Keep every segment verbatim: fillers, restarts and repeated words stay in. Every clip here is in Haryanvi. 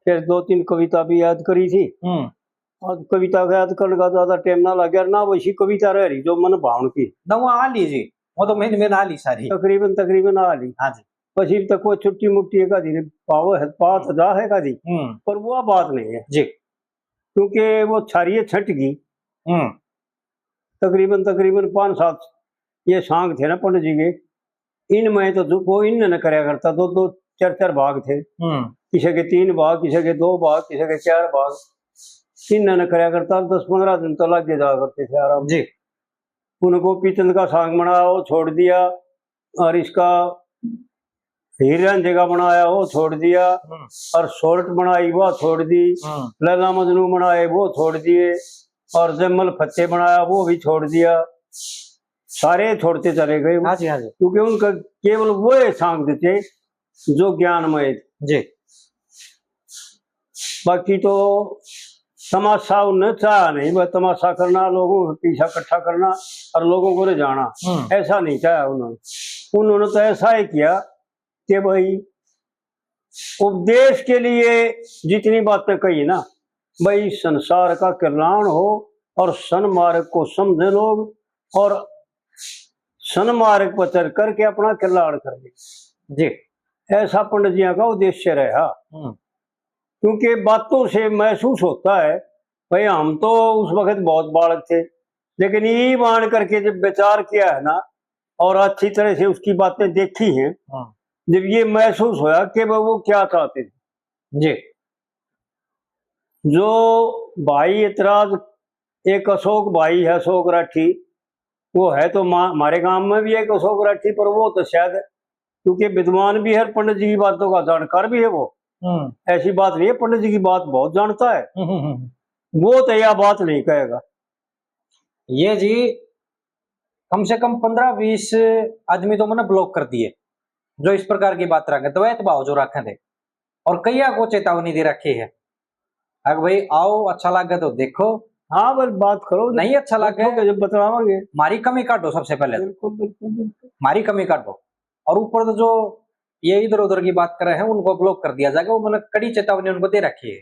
फिर दो तीन कविता भी याद करी थी। हम्म। और कविता का याद करने का ज्यादा टाइम ना लगे, और ना वैसी कविता रह रही जो मन भावन की। ना वो आ ली जी, वो तो मैंने, मैंने आ ली सारी। तकरीबन, तकरीबन आ ली। हाँ जी। बस इब तक वो छुट्टी मुट्टी एक आधी भाव है, बात जा है आधी, हम्म। पर वो बात नहीं है। जी। क्योंकि वो छारिये छट गई। हम्म। तकरीबन, तकरीबन पाँच सात ये सांग थे ना पंडित जी के, इनमें तो जो, वो इनने न करया करता, दो दो चार चार भाग थे। हम्म। किसी के तीन भाग, किसी के दो भाग, किसी के चार भाग, इनने न करया करता। दस पन्द्रह दिन तो लग जाया करते थे आराम। जी। उनको पीतंद का सांग बनाया, वो छोड़ दिया, और इसका हीर रांझे का बनाया, वो छोड़ दिया, हम्म। और शॉर्ट बनाई, वो छोड़ दी, हम्म। लैला मजनू बनाए, वो छोड़ दिए, और जमल फतेह बनाया, वो भी छोड़ दिया। सारे छोड़ते चले गए। हाँ जी, हाँ जी। क्योंकि उनका केवल वो सांग थे जो ज्ञानमय थे। जी। बाकी तो तमाशा उन्हें चाहा नहीं, बस तमाशा करना, लोगों को पीछा इकट्ठा करना और लोगों को रिझाना, हम्म। ऐसा नहीं चाहा उन्होंने। उन्होंने तो ऐसा ही किया कि भाई, उपदेश के लिए जितनी बातें कही ना, भाई, संसार का कल्याण हो और सन्मार्ग को समझे लोग, और सन्मार्ग पर चल करके अपना कल्याण कर ले। जी। ऐसा पंडित जियां का उद्देश्य रहा। हम्म। क्योंकि बातों से महसूस होता है, भाई, हम तो उस वक्त बहुत बालक थे, लेकिन ये मान करके जब विचार किया है ना, और अच्छी तरह से उसकी बातें देखी हैं, हाँ। जब ये महसूस होया कि भाई, वो क्या चाहते थे। जी। जो भाई इतराज, एक अशोक भाई है, अशोक राठी, वो है तो मा-, हमारे गांव में भी एक अशोक राठी, पर वो तो शायद, क्योंकि विद्वान भी है, पंडित जी की बातों का जानकार भी है वो। हम्म। ऐसी बात नहीं है, पंडित जी की बात बहुत जानता है। हम्म, हम्म, हम्म। वो तो यह बात नहीं कहेगा। ये जी, कम से कम पन्द्रह बीस आदमी तो मैंने ब्लॉक कर दिए, जो इस प्रकार की बात रखें, द्वैत भाव जो रखे थे, और कईया को चेतावनी दे रखी है, अगर भाई आओ, अच्छा लगे तो देखो, हाँ, बस बात करो, नहीं अच्छा लगे, जब बतलावांगे। हमारी कमी काटो सबसे पहले तो। बिल्कुल, बिल्कुल, बिल्कुल। हमारी कमी काटो। और ऊपर तो जो ये इधर उधर की बात करे हैं, उनको ब्लॉक कर दिया जाएगा, वो मैंने कड़ी चेतावनी उनको दे रखी है।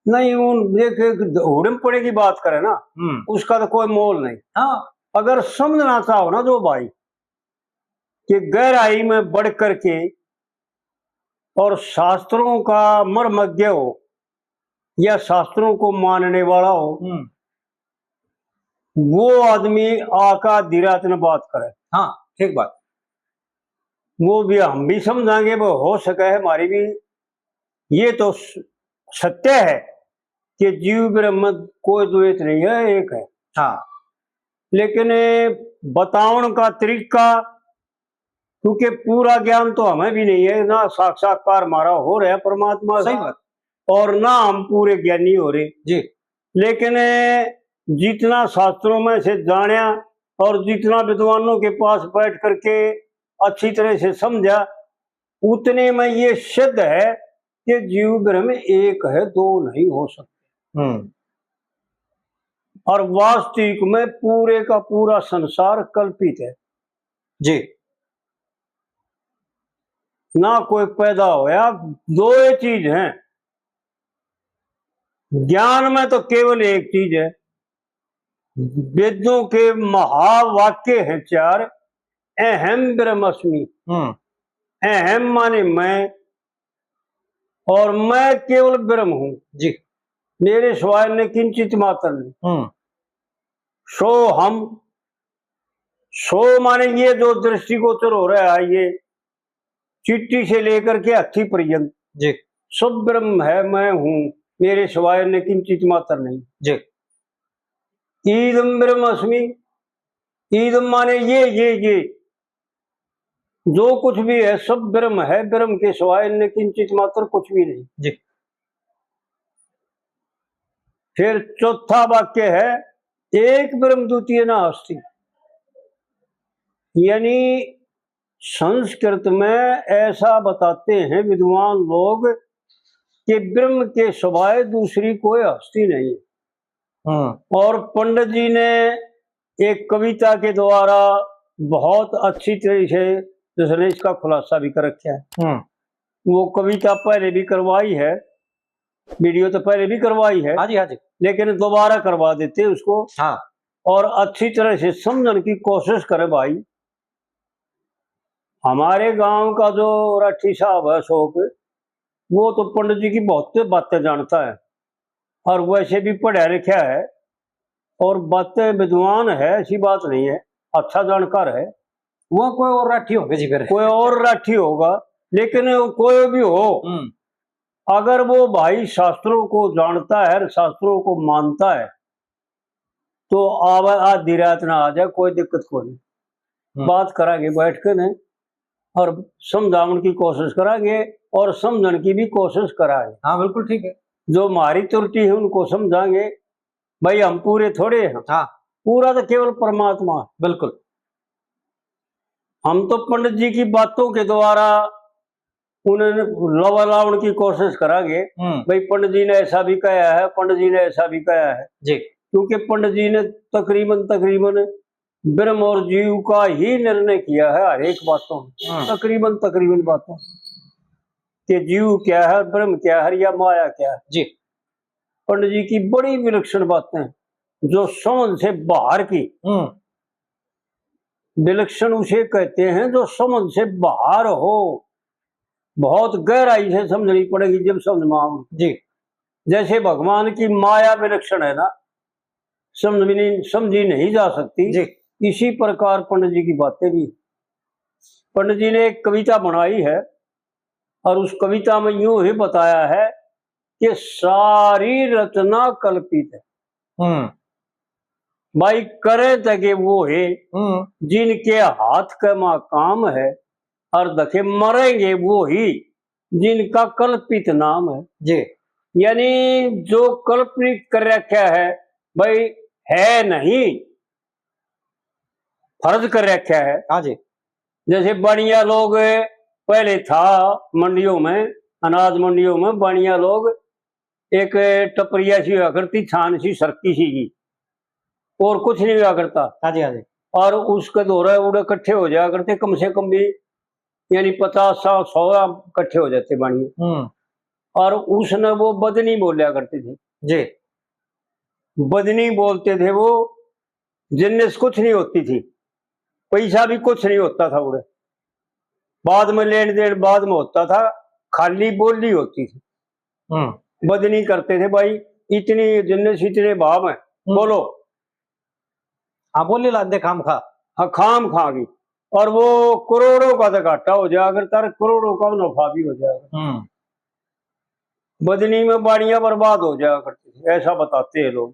नहीं, उन, एक, एक हुड़म पड़े की बात करे ना, हम्म। उसका तो कोई मोल नहीं। हाँ। अगर समझना चाहो ना जो भाई, कि गहराई में बढ़ करके और शास्त्रों का मर्मज्ञ हो या शास्त्रों को मानने वाला हो, हम्म। वो आदमी आका आधी रात ने बात करे। हाँ, ठीक बात। वो भी हम भी समझाएंगे, वो हो सके है हमारी भी। ये तो स-, सत्य है कि जीव ब्रह्म कोई द्वैत नहीं है, एक है। हाँ। लेकिन बतावण का तरीका, क्योंकि पूरा ज्ञान तो हमें भी नहीं है, ना साक्षात्कार हमारा हो रहा है परमात्मा सही का, बात। और ना हम पूरे ज्ञानी हो रहे। जी। लेकिन जितना शास्त्रों में से जाना और जितना विद्वानों के पास बैठ करके अच्छी तरह से समझा, उतने में ये सिद्ध है कि जीव ब्रह्म एक है, दो नहीं हो सकते। हम्म। और वास्तविक में पूरे का पूरा संसार कल्पित है। जी। ना कोई पैदा होया, दो ही चीज हैं। ज्ञान में तो केवल एक चीज है, वेदों के महावाक्य हैं चार, अहम ब्रह्मास्मि। हम्म। अहम माने मैं, और मैं केवल ब्रह्म हूँ। जी। मेरे सिवाय ने किंचित मात्र नहीं। हम्म। सो हम, सो माने ये जो दृष्टिगोचर हो रहा है, ये चिट्ठी से लेकर के हथी पर्यंत जी। सब ब्रह्म है, मैं हूँ, मेरे सिवाय ने किंचित मात्र नहीं। जी। ईदम ब्रह्मास्मि, ईदम माने ये, ये, ये, जो कुछ भी है सब ब्रह्म है, ब्रह्म के सिवाय अन्य किंचित मात्र कुछ भी नहीं। जी। फिर चौथा वाक्य है, एक ब्रह्म द्वितीय नास्ति, यानी संस्कृत में ऐसा बताते हैं विद्वान लोग कि ब्रह्म के सिवाय दूसरी कोई हस्ती नहीं। हम्म। और पंडित जी ने एक कविता के द्वारा बहुत अच्छी तरह से जिसने इसका खुलासा भी कर रखा है। हम्म। वो कविता पहले भी करवाई है, वीडियो तो पहले भी करवाई है, हाँ जी, हाँ जी। लेकिन दोबारा करवा देते उसको। हाँ। और अच्छी तरह से समझने की कोशिश करें भाई। हमारे गांव का जो राठी साहब है अशोक, वो तो पंडित जी की बहुत बातें जानता है और वैसे भी पढ़ा लिखा है और बातें विद्वान है, ऐसी बात नहीं है, अच्छा जानकार है। वो कोई और राठी होंगे जी फिर। कोई और राठी होगा, लेकिन कोई भी हो, हम्म। अगर वो भाई शास्त्रों को जानता है, शास्त्रों को मानता है, तो आवे, आधी रात ना आ जाए, कोई दिक्कत को नहीं। हम्म। बात करांगे बैठ के ने और समझावन की कोशिश करांगे और समझण की भी कोशिश करांगे। हाँ, बिल्कुल ठीक है। जो हमारी त्रुटि है उनको समझाएंगे। भाई हम पूरे थोड़े हैं। हाँ। पूरा तो केवल परमात्मा है। बिल्कुल। हम तो पंडित जी की बातों के द्वारा उन्हें लवा लावण की कोशिश करांगे। हम्म। भाई पंडित जी ने ऐसा भी कहा है, पंडित जी ने ऐसा भी कहा है। जी। क्योंकि पंडित जी ने तकरीबन, तकरीबन ब्रह्म और जीव का ही निर्णय किया है हर एक बातों में। हम्म। तकरीबन, तकरीबन बातों कि जीव क्या है, ब्रह्म क्या है या माया क्या है। जी। पंडित जी की बड़ी विलक्षण बातें जो समझ से बाहर की। हम्म। विलक्षण उसे कहते हैं जो समझ से बाहर हो, बहुत गहराई से समझनी पड़ेगी जब समझ में आवे। जी। जैसे भगवान की माया विलक्षण है ना, समझ में नहीं, समझी नहीं जा सकती, जी। इसी प्रकार पंडित जी की बातें भी। पंडित जी ने एक कविता बनाई है और उस कविता में यूं ही बताया है कि सारी रचना कल्पित है। हम्म। भाई करे तके वो है, हम्म। जिनके हाथ के माँ काम है, और दखे मरेंगे वो ही जिनका कल्पित नाम है। जी। यानी जो कल्पित कर रखा है भाई, है नहीं, फर्ज कर रखा है। हाँ जी। जैसे बनिया लोग पहले था मंडियों में, अनाज मंडियों में बनिया लोग एक टपरिया सी हुआ करती, छान सी सरकी सी की, और कुछ नहीं हुआ करता। हाँ जी, हाँ जी। और उसके धोरे उड़े इकट्ठे हो जाया करते, कम से कम भी यानी पचास, सौ, सौ इकट्ठे हो जाते बनिए। हम्म। और उसने वो बदनी बोलिया करते थे। जी। बदनी बोलते थे वो, जिनने से कुछ नहीं होती थी, पैसा भी कुछ नहीं होता था उड़े, बाद में लेन देन बाद में होता था, खाली बोली होती थी। हम्म। बदनी करते थे भाई, इतनी जिनने से इतने भाव हैं, हम्म। बोलो। हाँ, बोली लाते खाम खा। हाँ, खाम खा गई। और वो करोड़ों का तो घाटा हो जाया करता, करोड़ों का नफा भी हो जाएगा। हम्म। बदनी में बाड़ियां बर्बाद हो जाया करती थी, ऐसा बताते हैं लोग।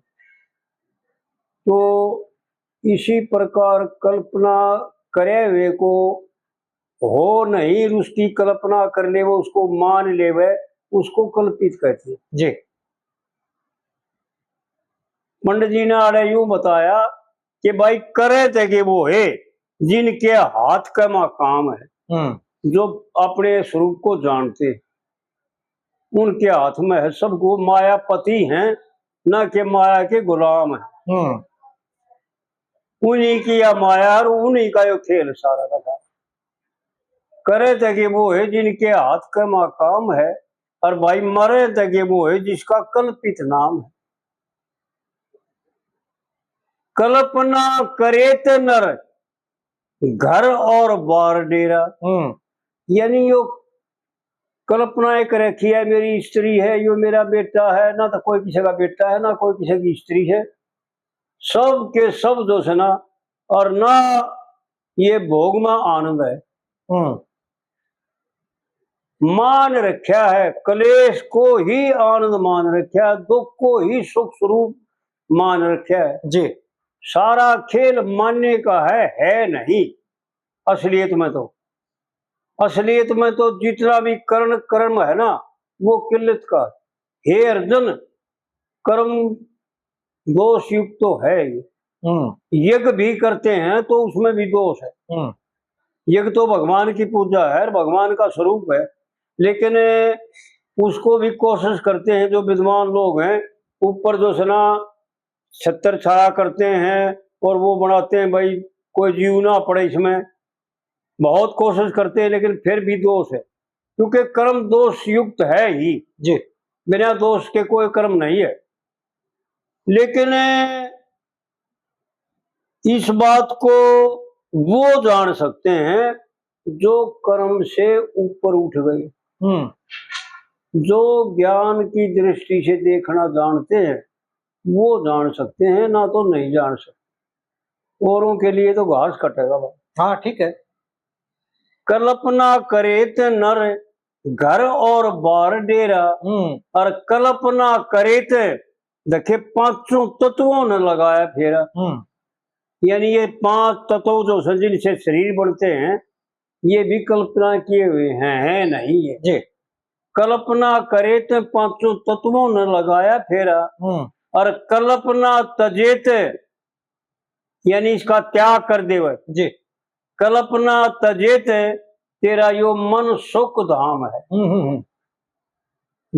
तो इसी प्रकार कल्पना करे हुए को हो नहीं, उसकी कल्पना कर लेवे, उसको मान लेवे, उसको कल्पित कहते हैं। जी। पंडित जी ने आड़े यूं बताया कि भाई करे तके वो है जिनके हाथ का माँ काम है, हम्म। जो अपने स्वरूप को जानते, उनके हाथ में है सब, वो मायापति हैं, ना कि माया के गुलाम हैं। हम्म। उन्हीं की या माया और उन्हीं का यो खेल सारा का सारा। करे तके वो है जिनके हाथ का माँ काम है, और भाई मरे तके वो है जिसका कल्पित नाम है। कल्पना करे ते नर घर और बार डेरा। हम्म। यानी यो कल्पनाएं कर रखी है, मेरी स्त्री है, यो मेरा बेटा है, ना तो कोई किसी का बेटा है, ना कोई किसी की स्त्री है, सब के सब जो है ना, और ना ये भोग में आनंद है। हम्म। मान रखा है, क्लेश को ही आनंद मान रखा है, दुख को ही सुख स्वरूप मान रखा है। जी। सारा खेल मानने का है, है नहीं असलियत में तो। असलियत में तो जितना भी करण कर्म है ना, वो किल्लत का। हे अर्जुन, कर्म दोष युक्त तो है ही। हम्म। यज्ञ भी करते हैं तो उसमें भी दोष है। हम्म। यज्ञ तो भगवान की पूजा है, भगवान का स्वरूप है, लेकिन उसको भी कोशिश करते हैं जो विद्वान लोग हैं, ऊपर जो है ना छत्र छाया करते हैं और वो बनाते हैं भाई कोई जीव ना पड़े इसमें, बहुत कोशिश करते हैं लेकिन फिर भी दोष है, क्योंकि कर्म दोष युक्त है ही। जी। बिना दोष के कोई कर्म नहीं है। लेकिन इस बात को वो जान सकते हैं जो कर्म से ऊपर उठ गए। हम्म। जो ज्ञान की दृष्टि से देखना जानते हैं, वो जान सकते हैं, ना तो नहीं जान सकते। औरों के लिए तो घास कटेगा भाई। हाँ, ठीक है। कल्पना करे ते नर घर और बार डेरा, हम्म। और कल्पना करे ते देखे पांचों तत्वों ने लगाया फेरा। हम्म। यानी ये पांच तत्व जो है, जिनसे शरीर बनते हैं, ये भी कल्पना किए हुए हैं, है नहीं है। जी। कल्पना करे ते पांचों तत्वों ने लगाया फेरा, हम्म। और कल्पना तजे ते, यानी इसका त्याग कर देवे। जी। कल्पना तजे ते, तेरा यो मन सुख धाम है। हम्म, हम्म, हम्म।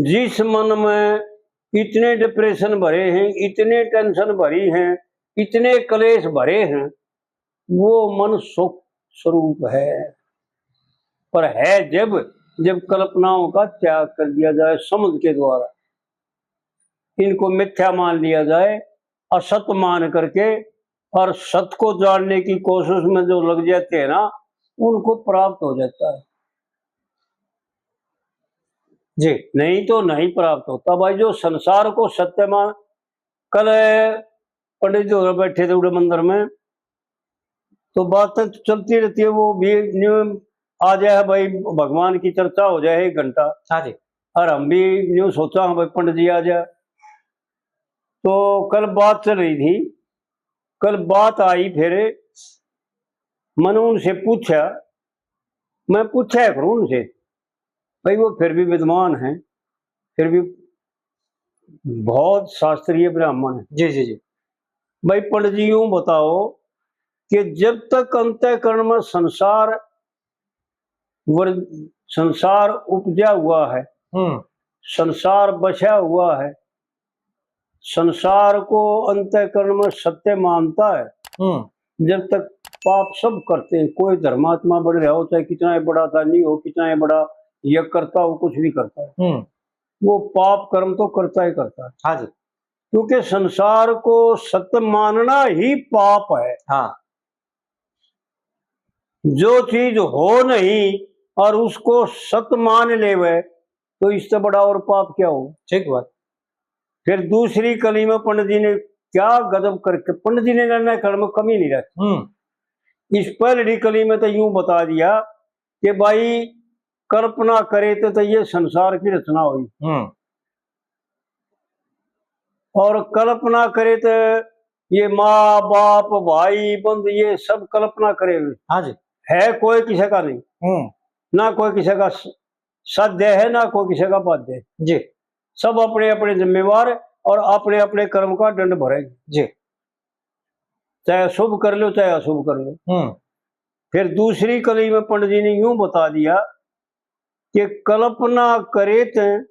जिस मन में इतने डिप्रेशन भरे हैं, इतने टेंशन भरी हैं, इतने कलेश भरे हैं, वो मन सुख स्वरूप है। पर है जब, जब कल्पनाओं का त्याग कर दिया जाए समझ के द्वारा, इनको मिथ्या मान लिया जाए, असत मान करके, और सत को जानने की कोशिश में जो लग जाते हैं ना, उनको प्राप्त हो जाता है। जी। नहीं तो नहीं प्राप्त होता भाई। जो संसार को सत्य मान, कल पंडित जी होर बैठे थे उड़े मंदिर में, तो बातें तो चलती रहती है, वो भी न्यू आ जाए भाई, भगवान की चर्चा हो जाए एक घंटा। हाँ जी। और हम भी न्यू सोचा, हाँ भाई, पंडित जी आ जाए। तो कल बात चल रही थी, कल बात आई, फिर मैंने उनसे पूछा, मैं पूछा है करूँ उनसे, भाई, वो फिर भी विद्वान हैं, फिर भी बहुत शास्त्रीय ब्राह्मण है। जी, जी, जी। भाई, पंडित जी, यूं बताओ कि जब तक अंतःकरण में संसार वर-, संसार उपजा हुआ है, हम्म। संसार बसा हुआ है, संसार को अंतःकरण में सत्य मानता है, हम्म। जब तक पाप सब करते हैं, कोई धर्मात्मा बन रहा हो, चाहे कितना ही बड़ा दानी हो, कितना ही बड़ा यज्ञ करता हो, कुछ भी करता है, हम्म। वो पाप कर्म तो करता ही करता है। हाँ जी। क्योंकि संसार को सत्य मानना ही पाप है। हाँ। जो चीज हो नहीं और उसको सत मान लेवे, तो इससे बड़ा और पाप क्या हो? ठीक बात। फिर दूसरी कली में पंडित जी ने क्या गजब करके, पंडित जी ने अंतःकरण में कमी नहीं रखी। हम्म। इस पहली कली में तो यूं बता दिया कि भाई, कल्पना करे तो, तो ये संसार की रचना हुई। हम्म। और कल्पना करे तो ये माँ बाप, भाई बंद, ये सब कल्पना करे हुए। हाँ जी। है कोई किसी का नहीं, हम्म। ना कोई किसी का स-, साध्य है, ना कोई किसी का बाध्य है। जी। सब अपने अपने जिम्मेवार और अपने अपने कर्म का दंड भरेंगे। जी। चाहे शुभ कर लो, चाहे अशुभ कर लो। हम्म। फिर दूसरी कली में पंडित जी ने यूं बता दिया कि कल्पना करे ते,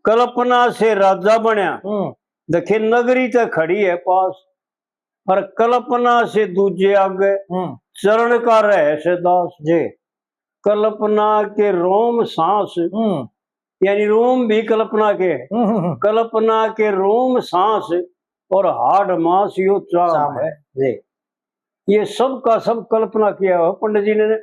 कल्पना से राजा बनया, हम्म। देखे नगरी ते खड़ी है पास, और कल्पना से दूजे आगे, हम्म। चरण का रहे से दास। जी। कल्पना के रोम सांस, हम्म। यानी रोम भी कल्पना के, हम्म, हम्म, हम्म। कल्पना के रोम सांस और हाड़ मांस यो चाम चाम है। है। जी। ये सब का सब कल्पना किया हुआ पंडित जी ने।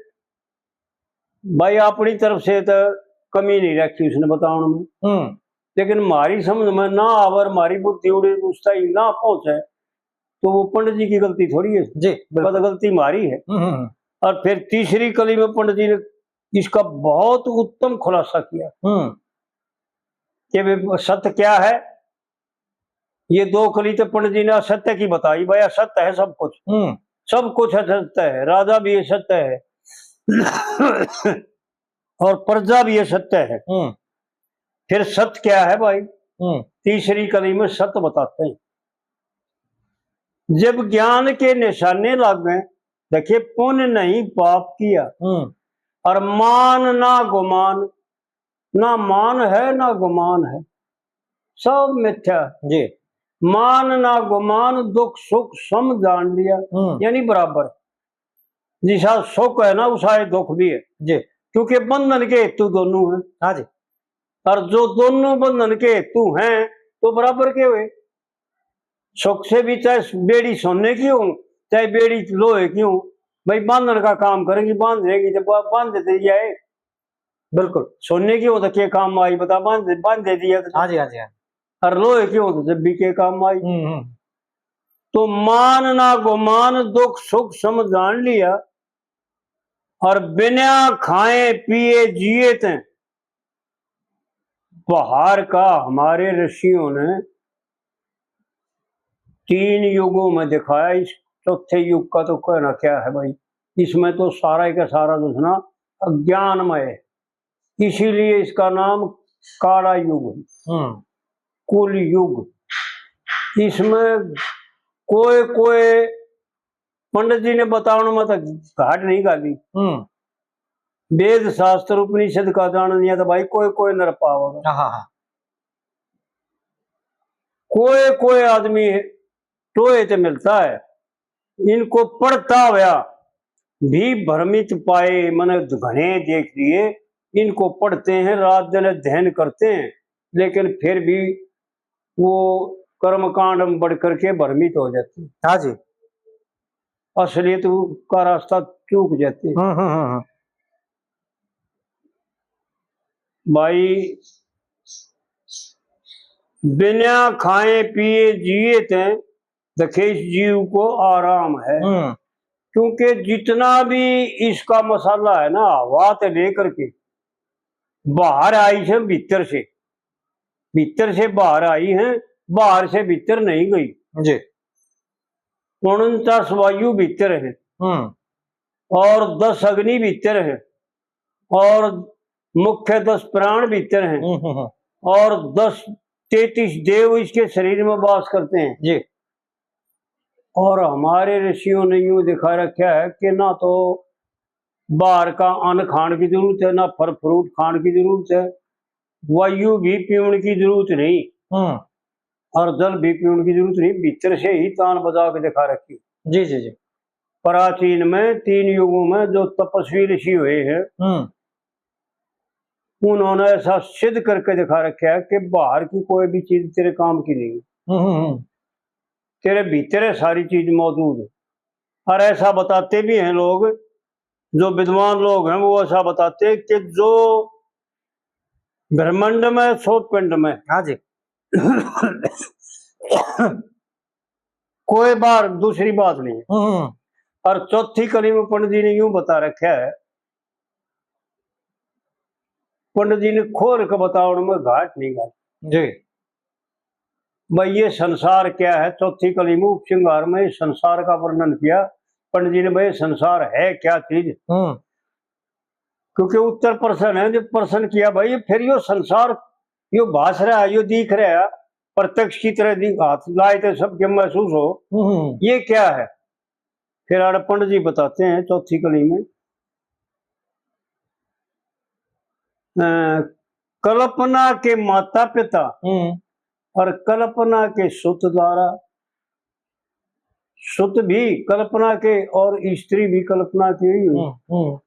भाई, अपनी तरफ से तो कमी नहीं रखी उसने बतावण में। हम्म। लेकिन म्हारी समझ में ना आवे, म्हारी बुद्धि उड़े उस ताई ना पहुंचे, तो वो पंडित जी की गलती थोड़ी है। जी, बिल्कुल। बस गलती म्हारी है। हम्म, हम्म, हम्म। और फिर तीसरी कली में पंडित जी ने इसका बहुत उत्तम खुलासा किया हम्म। कि वे सत्य क्या है। ये दो कली तो पंडित जी ने असत्य की बताई, भाई, असत्य है सब कुछ। हम्म। सब कुछ असत्य है, राजा भी असत्य है और प्रजा भी असत्य है। हम्म। फिर सत्य क्या है भाई? हम्म। तीसरी कली में सत्य बताते हैं। जब ज्ञान के निशाने लागे, देखिए, पुण्य नहीं पाप किया, हम्म। और मान ना गुमान, ना मान है ना गुमान है, सब मिथ्या। जी। मान ना गुमान, दुख सुख सम जान लिया, हम्म। यानी बराबर। जिसा सुख है ना, उसा ये दुख भी है। जी। क्योंकि बंधन के हेतु दोनों हैं। हाँ जी। और जो दोनों बंधन के हेतु हैं, तो बराबर के हुए। सुख से भी चाहे बेड़ी सोने की हो, चाहे बेड़ी लोहे की हो, भाई, बांधन का काम करेंगी, बांध देंगी, जब बा-, बांध देते जाए। बिल्कुल। सोने की हो तो के काम आई, बता, बांध, बांध दे दिया तो। हाँ जी, हाँ जी, हाँ। और लोहे की हो तो जब भी के काम आई। हम्म, हम्म। तो मान ना गुमान, दुख सुख समझ जान लिया, और बिना खाए पिए जिए ते। बाहर का हमारे ऋषियों ने तीन युगों में दिखाया, इस चौथे युग का तो कहना क्या है भाई, इसमें तो सारा का सारा जो है ना, अज्ञानमय है, इसीलिए इसका नाम काला युग है, हम्म। कुल युग। इसमें कोई कोई पंडित जी ने बताने में तो घाट नहीं घाली। हम्म। वेद शास्त्र उपनिषद का जान लिया तो भाई कोई कोई नर पावेगा। हाँ, हाँ, हाँ। कोई कोई आदमी टोए ते मिलता है, इनको पढ़ता होया भी भ्रमित पाए, मैंने घने देख लिए, इनको पढ़ते हैं, रात दिन अध्ययन करते हैं, लेकिन फिर भी वो कर्मकांड में बढ़ करके भ्रमित हो जाते हैं। हाँ जी। असलियत का रास्ता चूक जाते हैं। हम्म, हम्म, हम्म, हम्म। भाई, बिना खाए पिए जिए ते देखे इस जीव को आराम है। हम्म। क्योंकि जितना भी इसका मसाला है ना, हवा ते लेकर के बाहर आई है भीतर से, भीतर से बाहर आई है, बाहर से भीतर नहीं गई। जी। उनचास वायु भीतर है, हम्म। और दस अग्नि भीतर है, और मुख्य दस प्राण भीतर हैं, हम्म, हम्म, हम्म। और दस, तैंतीस देव इसके शरीर में वास करते हैं। जी। और हमारे ऋषियों ने यूं दिखा रखा है कि ना तो बाहर का अन्न खाने की जरूरत है, ना फल फ्रूट खाने की जरूरत है, वायु भी पीने की जरूरत नहीं, हम्म। और जल भी पीने की जरूरत नहीं, भीतर से ही तान बजा के दिखा रखी। जी, जी, जी। प्राचीन में तीन युगों में जो तपस्वी ऋषि हुए हैं, हम्म। उन्होंने ऐसा सिद्ध करके दिखा रखा है कि बाहर की कोई भी चीज तेरे काम की नहीं, हम्म, हम्म, हम्म। तेरे भीतर है सारी चीज मौजूद। और ऐसा बताते भी हैं लोग, जो विद्वान लोग हैं, वो ऐसा बताते हैं कि जो ब्रह्मांड में, सौ पिंड में, हाँ जी। कोई बार दूसरी बात नहीं। हम्म। और चौथी कली में पंडित जी ने यूं बता रखा है, पंडित जी ने खोल के बताओ, उनमें घाट नहीं घाट। जी। भाई, ये संसार क्या है? चौथी कली में उपसंहार में इस संसार का वर्णन किया पंडित जी ने, भाई, ये संसार है क्या चीज? हम्म। क्योंकि उत्तर प्रश्न है, जो प्रश्न किया, भाई, फिर यो संसार, यो भास रहा है, यो दिख रहा है, प्रत्यक्ष की तरह दिख, हाथ लाए थे, सबके महसूस हो, हम्म। ये क्या है? फिर आड़े पंडित जी बताते हैं चौथी कली में, अ, कल्पना के माता पिता, हम्म। और कल्पना के सुत द्वारा, सुत भी कल्पना के और स्त्री भी कल्पना की ही हुई। हम्म, हम्म।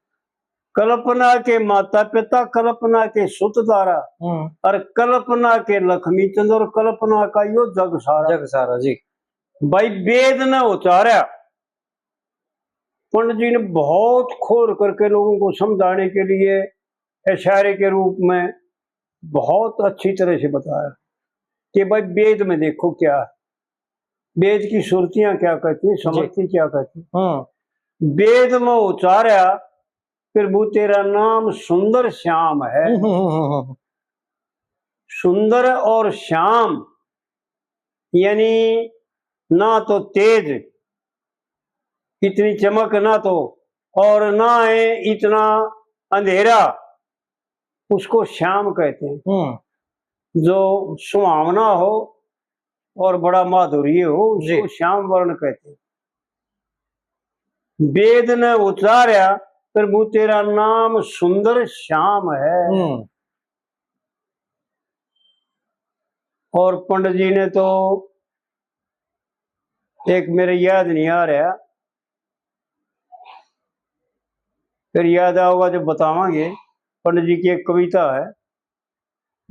कल्पना के माता पिता, कल्पना के सुत द्वारा, हम्म। और कल्पना के लक्ष्मी चंद, और कल्पना का यो जग सारा। जग सारा, जी। भाई, वेद ने उचारा, पंडित जी ने बहुत खोल करके लोगों को समझाने के लिए इशारे के रूप में बहुत अच्छी तरह से बताया कि भाई, वेद में देखो क्या है, वेद की सुरतियां क्या कहती हैं, जी। समझती क्या कहती हैं। हम्म। वेद में उचारा, प्रभु, तेरा नाम सुंदर श्याम है। हम्म, हम्म, हम्म, हम्म। सुंदर और श्याम, यानी ना तो तेज, इतनी चमक ना तो, और ना है इतना अंधेरा, उसको श्याम कहते हैं। हम्म। जो सुहावना हो और बड़ा माधुर्य हो, उसको जी। श्याम वर्ण कहते हैं। वेद ने उचारा, प्रभु, तेरा नाम सुंदर श्याम है। हम्म। और पंडित जी ने तो, एक मेरे याद नहीं आ रहा, फिर याद आओगा जब बतावांगे। पंडित जी की एक कविता है,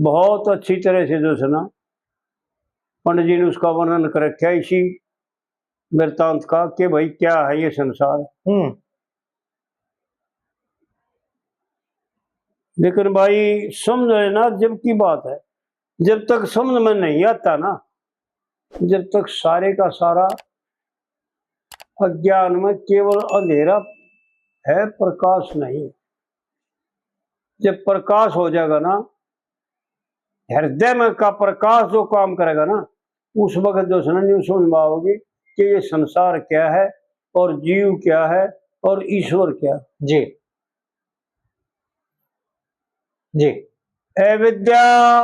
बहुत अच्छी तरह से जो है ना, पंडित जी ने उसका वर्णन कर रखा है इसी वृत्तांत का कि भाई क्या है ये संसार। हम्म। लेकिन भाई समझ लेना, जब की बात है, जब तक समझ में नहीं आता ना, जब तक सारे का सारा अज्ञान में केवल अंधेरा है, प्रकाश नहीं। जब प्रकाश हो जाएगा ना, हृदय में का प्रकाश जो काम करेगा ना, उस वक्त जो है ना, न्यू समझ में आओगी कि ये संसार क्या है और जीव क्या है और ईश्वर क्या है। जी, जी। अविद्या,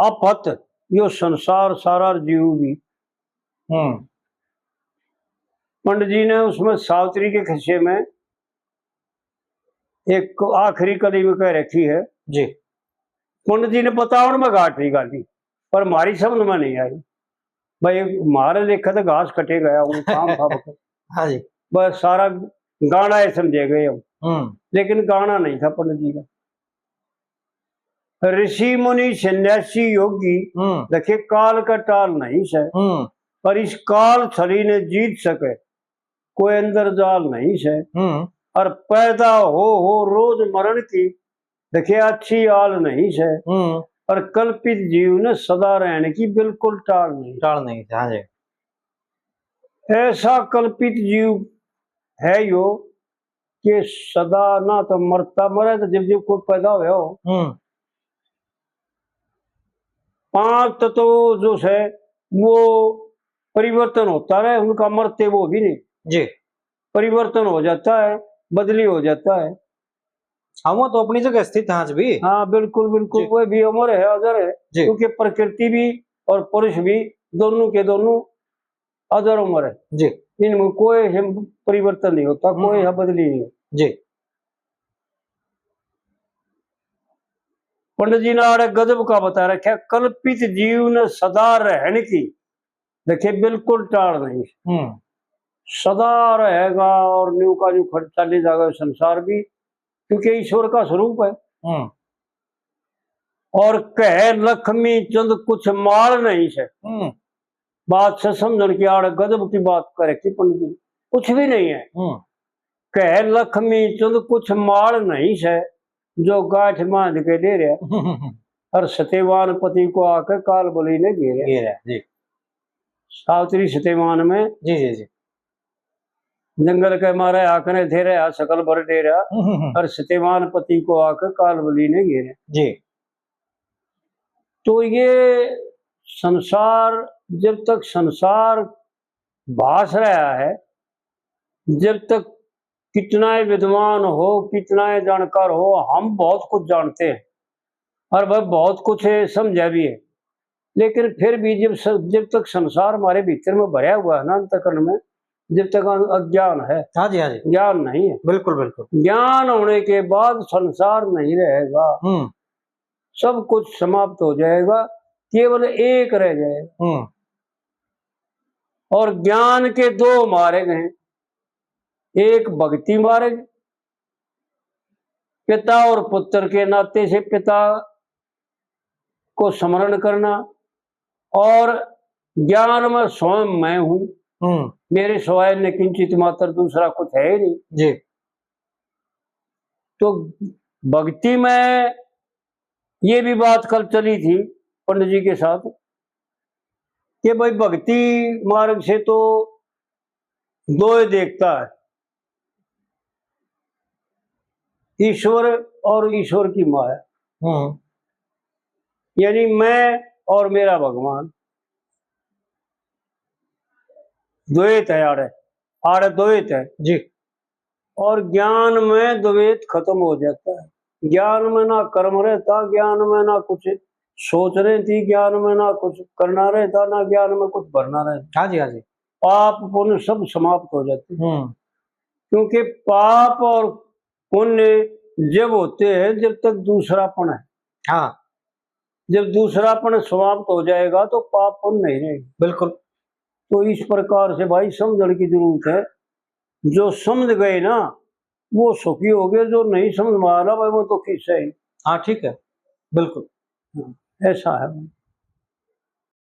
आफत, यो संसार सारा और जीव भी। हम्म। पंडित जी ने उसमें सावित्री के खिस्से में एक आखिरी कली में कह रखी है। जी। पंडित जी ने बतावण में घाट नहीं घाली, पर हमारी समझ में नहीं आई। भाई, हमारे लेखा तो घास कटे गया, वो काम था बकर। हाँ जी। बस सारा गाना ही समझे गए हम। हम्म। लेकिन गाना नहीं था पंडित जी का। ऋषि मुनि सन्यासी योगी, हम्म। देखे काल का टाल नहीं सै। हम्म। पर इस काल छली ने जीत सके, कोई अंदर जाल नहीं सै। हम्म। और पैदा हो, हो रोज मरण की, देखे अच्छी आल नहीं सै। हम्म। और कल्पित जीव ने सदा रहने की बिल्कुल टाल नहीं। टाल नहीं सै, हाँ जी। ऐसा कल्पित जीव है यो कि सदा ना तो मरता, मरे तो जब जब कोई पैदा होया हो। हम्म। पांच तत्व जो है वो परिवर्तन होता रहे, उनका मरते वो भी नहीं। जी। परिवर्तन हो जाता है, बदली हो जाता है। हाँ, वो तो अपनी जगह स्थित है आज भी। हाँ, बिल्कुल, बिल्कुल, जी। वो भी अमर है, अजर है, जी। क्योंकि प्रकृति भी और पुरुष भी दोनों के दोनों अजर अमर है। जी। इनमें कोई हम परिवर्तन नहीं होता, कोई हम्म। हम बदली नहीं होता। जी। पंडित जी ने आड़े गजब का बता रखा, कल्पित जीव ने सदा रहने की, देखिए, बिल्कुल टाल नहीं। हम्म। सदा रहेगा और न्यू का न्यू खड़ चली जाएगा संसार भी, क्योंकि ईश्वर का स्वरूप है। हम्म। और कहे लक्ष्मी चंद कुछ माल नहीं सै। हम्म। बात से समझण की आड़ गजब की बात कर रखी पंडित जी, कुछ भी नहीं है। हम्म। कहे लक्ष्मी चंद कुछ माल नहीं सै, जो गांठ बांध के दे रहा। और सत्यवान पति को आके काल बलि ने घेरा। घेरा, जी। सावित्री सत्यवान में जी, जी, जी। जंगल के मारे आकने थे रहा, सकल भर डेरा। हम्म, हम्म, हम्म। और सत्यवान पति को आके काल बलि ने घेरा। जी। तो ये संसार, जब तक संसार भास रहा है, जब तक कितना ही विद्वान हो, कितना ही जानकार हो, हम बहुत कुछ जानते हैं और वह बहुत कुछ समझा भी है, लेकिन फिर भी जब स-, जब तक संसार हमारे भीतर में भरा हुआ है ना, अंतःकरण में, जब तक अ-, अज्ञान है, हाँ जी, हाँ जी। ज्ञान नहीं है। बिल्कुल, बिल्कुल। ज्ञान होने के बाद संसार नहीं रहेगा। हम्म। सब कुछ समाप्त हो जाएगा, केवल एक रह जाएगा। हम्म। और ज्ञान के दो मार्ग हैं, एक भक्ति मार्ग, पिता और पुत्र के नाते से पिता को स्मरण करना, और ज्ञान में स्वयं मैं हूँ, हम्म। मेरे सिवाय न किंचित मात्र दूसरा कुछ है ही नहीं। जी। तो भक्ति में ये भी बात कल चली थी पंडित जी के साथ कि भाई, भक्ति मार्ग से तो दो ही देखता है, ईश्वर और ईश्वर की माया। हम्म। यानी मैं और मेरा भगवान, द्वैत है आड़े, आड़े द्वैत है। जी। और ज्ञान में द्वैत खत्म हो जाता है। ज्ञान में ना कर्म रहता, ज्ञान में ना कुछ सोच रहती, ज्ञान में ना कुछ करना रहता, ना ज्ञान में कुछ भरना रहता। हाँ जी, हाँ जी। पाप पुण्य सब समाप्त हो जाते हैं। हम्म। क्योंकि पाप और पुण्य जब होते हैं, जब तक दूसरापन है। हाँ। जब दूसरापन समाप्त हो जाएगा तो पाप पुण्य नहीं रहेगा। बिल्कुल। तो इस प्रकार से भाई समझण की जरूरत है। जो समझ गए ना, वो सुखी हो गए, जो नहीं समझ में आ रहा भाई, वो तो खिस्सा ही। हाँ, ठीक है, बिल्कुल। हाँ, ऐसा है।